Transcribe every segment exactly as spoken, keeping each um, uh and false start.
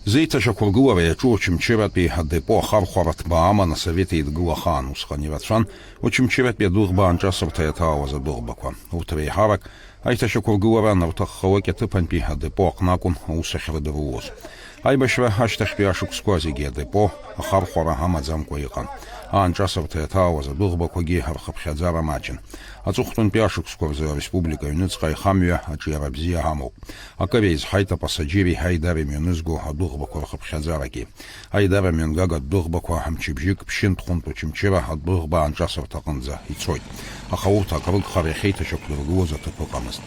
Зеиҭашьақәыргылара иаҿу Очамчыратәи адепо ахархәара ҭбаа аман Асовет Еидгыла ахаан. Усҟан ирацәан Очамчыратәи адәыӷба аанҿасырҭа иаҭаауаз адәыӷбақәа. Урҭ реиҳарак аиҭашьақәыргылара анырҭаххалак аҭыԥантәи адепо аҟны акәын аус ахьрыдыруаз. Аибашьра ашьҭахьтәи ашықәсқәа зегьы адепо ахархәара амаӡамкәа иҟан. Аанҿасырҭа иаҭаауаз адәыӷбақәагьы рхыԥхьаӡара маҷын. Аҵыхәтәантәи ашықәсқәа рзы ареспублика аҩныҵҟа аихамҩа аҿиара бзиа амоуп. Акыр еизҳаит апассаџьери аидара имҩанызго адәыӷбақәа рхыԥхьаӡарагьы. Аидара мҩангагатә дәыӷбақәа мчыбжьык Ԥшьынтә-Хәынтә Очамчыра адәыӷба аанҿасырҭа аҟынӡа ицоит. Аха урҭ акрыгхар иахьеиҭашьақәдыргылоз аҭыԥ ыҟамызт.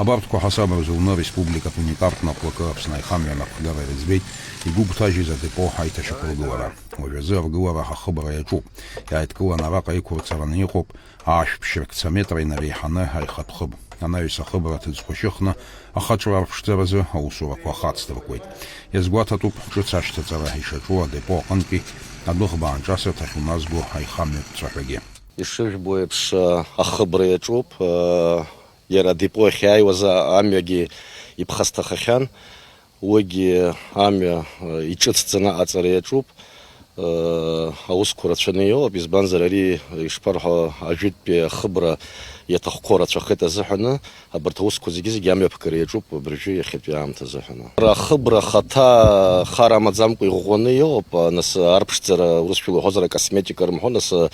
Абарҭқәа ҳасаб рзуны ареспубликатә унитартә наҟәлакы Аԥсны аихамҩа анапхгара ирыӡбеит игәыгәҭажьыз адепо аиҭашьақәыргылара. Уажәазы аргылара ахыбра иаҿуп. Иааидкыланы араҟа иқәырцараны иҟоуп аашәԥшьыркца метра инареиҳаны аихатә хыб. Анаҩс ахыбра аҭыӡқәа шьыхны, ахаҿра арԥшӡаразы аусурақәа ахацдыркуеит. Иазгәаҭатәуп ҿыц ашьҭаҵара ишаҿу адепо аҟынтәи адәыӷба аанҿасырҭахь уназго аихамҩатә ҵәаҳәагьы. Ишыжәбо еиԥш, ахыбра иаҿуп. Иара адепо ахьааиуаз амҩагьы иԥхасҭахахьан. Уигьы амҩа, э, иҿыцӡаны аҟаҵара иаҿуп. Э, аусқәа рацәаны иоуп, избанзар, ари, ишԥарҳәо, ажәытәтәи ахыбра иаҭахқәоу рацәахеит азыҳәаны, абарҭ аусқәа зегьы-зегьы амҩаԥгара иаҿуп абыржәы иахьатәи аамҭа азыҳәаны. Ахыбра ахаҭа хар амаӡамкәа иӷәӷәаны иоуп, нас арԥшӡара, урысшәала уҳәозар, акосметика рымҳәо, нас, э,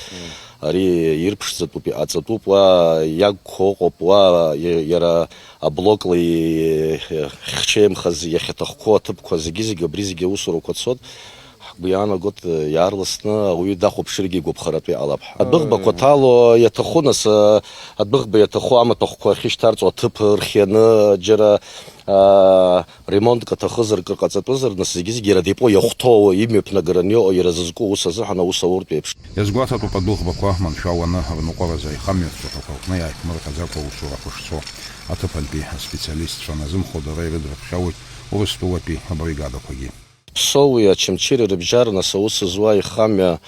ари ирԥшӡатәуп, иҟаҵатәуп, уа иагқәа ыҟоуп, уа и-, иара аблокла ихьчеимхаз иахьаҭахқәоу аҭыԥқәа зегьы-зегьы, абри зегьы аусурақәа цоит. Ҳгәы иаанагоит, иаарласны ауаҩы дахәаԥшыргьы игәаԥхаратәы иҟалап ҳәа. Адәыӷбақәа ҭало иаҭаху, нас, адәыӷба иаҭаху амаҭәахәқәа ахьышьҭарҵо аҭыԥ ырхианы, џьара, аа, ремонтк аҭахызар, кыр ҟаҵатәызар, нас зегьы-зегьы иара адепо иахәҭоу, имҩаԥнагараны иҟоу, иара зызку аус азыҳәан аус ауртә еиԥш. Иазгәаҭатәуп адәыӷбақәа маншәаланы рныҟәаразы аихамҩатә цәаҳәақәа рҟны иааиԥмырҟьаӡакәа аусурақәа шцо. Аҭыԥантәи аспециалистцәа аназымхо дара ирыдрыԥхьауеит Урыстәылатәи абригадақәагьы. Ԥсоуи Очамчыреи рыбжьара, нас, аус зуа аихамҩа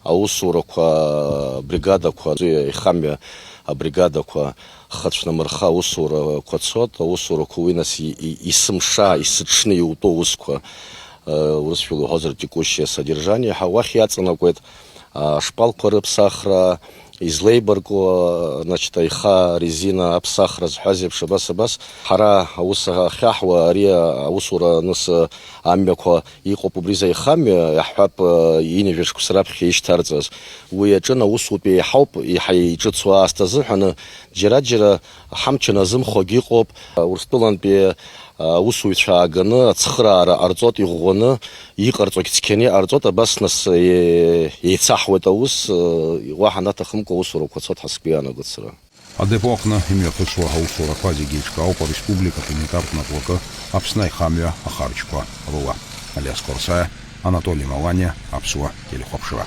аусурақәа абригадақәа, аихамҩа абригадақәа хацәнамырха аусурақәа цоит, аусурақәа уи, нас, и-, и-, есымша, есыҽны иутәу аусқәа, э, урысшәала уҳәозар, текущее содержание ҳәа, уахь иаҵанакуеит, а, ашпалқәа рыԥсахра, излеибарку, значит, аиха, арезина аԥсахра зҳәаз еиԥш, абас, абас, ҳара аус ахьаҳуа, ари аусура аныс амҩақәа иҟоуп, убри заихамҩа, иаҳҳәап, ҩажәа шықәса раԥхьа ишьҭарҵаз. Уи аҿын аусутә еиҳауп, еиҳа иҿыцу аасҭа азыҳәаны, џьара-џьара ҳамч аназымхогь ыҟоуп. Урыстәылантәи аусуҩцәа ааганы ацхыраара ҟарҵот, иӷәӷәаны иҟарҵогь цқьаны иҟарҵот, абас нас, е-, еицаҳуеит аус, уаҳа анаҭахымкәа аусурақәа цот ҳәа сгәы иаанагоит сара. Адепо аҟны имҩаԥысуа аусурақәа зегьы еиҿкаауп ареспубликатә унитартә наҟәлакы Аԥсны аихамҩа ахарџьқәа рыла. Алиас Қәарсаиа, Анатоли Маланиа, Аԥсуа телехәаԥшра.